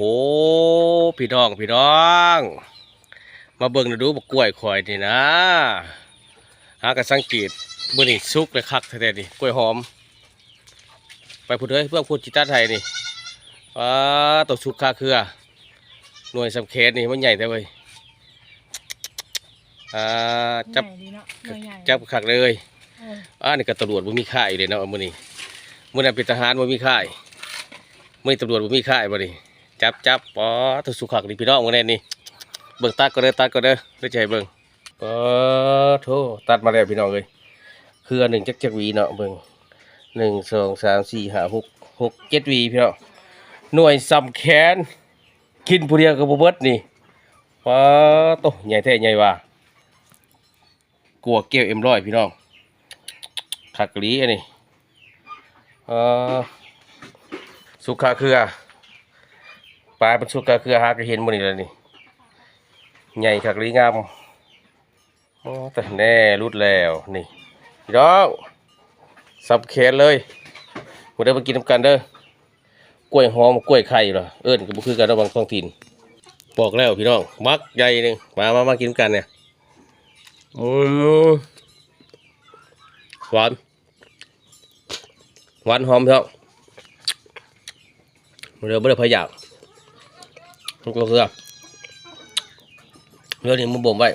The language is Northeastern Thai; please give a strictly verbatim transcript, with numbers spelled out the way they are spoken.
โอ้ พี่น้อง พี่น้อง มาเบิ่งดูบักกล้วยข่อยนี่นะ หากะสังเกต มื้อนี้สุกและคักแท้ๆนี่ กล้วยหอม ไปพุ้นเด้อ เพื่อพุ้นสิตัดให้นี่ อ้า ตัวสุกคาเครือ หน่วยส่ำแขนนี่มันใหญ่แท้เว้ย อ่า จับ ใหญ่ดีเนาะ หน่วยใหญ่ จับคักเลย เออ อ่า นี่ก็ตำรวจบ่มีค่ายอยู่เลยเนาะ มื้อนี้ มื้อนั้นเป็นทหารบ่มีค่าย มื้อนี้ตำรวจบ่มีค่ายบ่นี่ จับ จับ ป๊าด ตัวสุกคักนี่พี่น้อง มื้อนี้นี่ เบิ่งตัดก่อนเด้อ ตัดก่อนเด้อ เดี๋ยวจะให้เบิ่ง ป๊าดโธ่ ตัดมาแล้วพี่น้องเอ้ย เครือหนึ่งจักจักหวีเนาะ เบิ่ง หนึ่ง สอง สาม สี่ ห้า หก หก เจ็ดหวีพี่น้อง หน่วยส่ำแขน กินผู้เดียวก็บ่เบิดนี่ ป๊าดโธ่ ใหญ่แท้ใหญ่ว่า กล้วยแก้วเอ็มร้อยพี่น้อง คักอีหลีอันนี้ เอ่อ สุกคาเครือ ปลายมันสุกคาเครือ หากะเห็นมื้อนี้แล้วนี่ ใหญ่คักอีหลีงาม โอ้ แต่แน่หลุดแล้วนี่ พี่น้อง ส่ำแขนเลย มาเด้อ มากินนำกันเด้อ กล้วยหอม กล้วยไข่เหรอ เอิ้นก็บ่คือกันเนาะ บางท้องถิ่น ปอกแล้วพี่น้อง บักใหญ่หนึ่ง มา มา มากินกันเนี่ย อืม หวาน หวานหอมพี่น้อง เดี๋ยวบ่ได้พะยาก มันก็คือ เดี๋ยวนี้มันบ่มไว้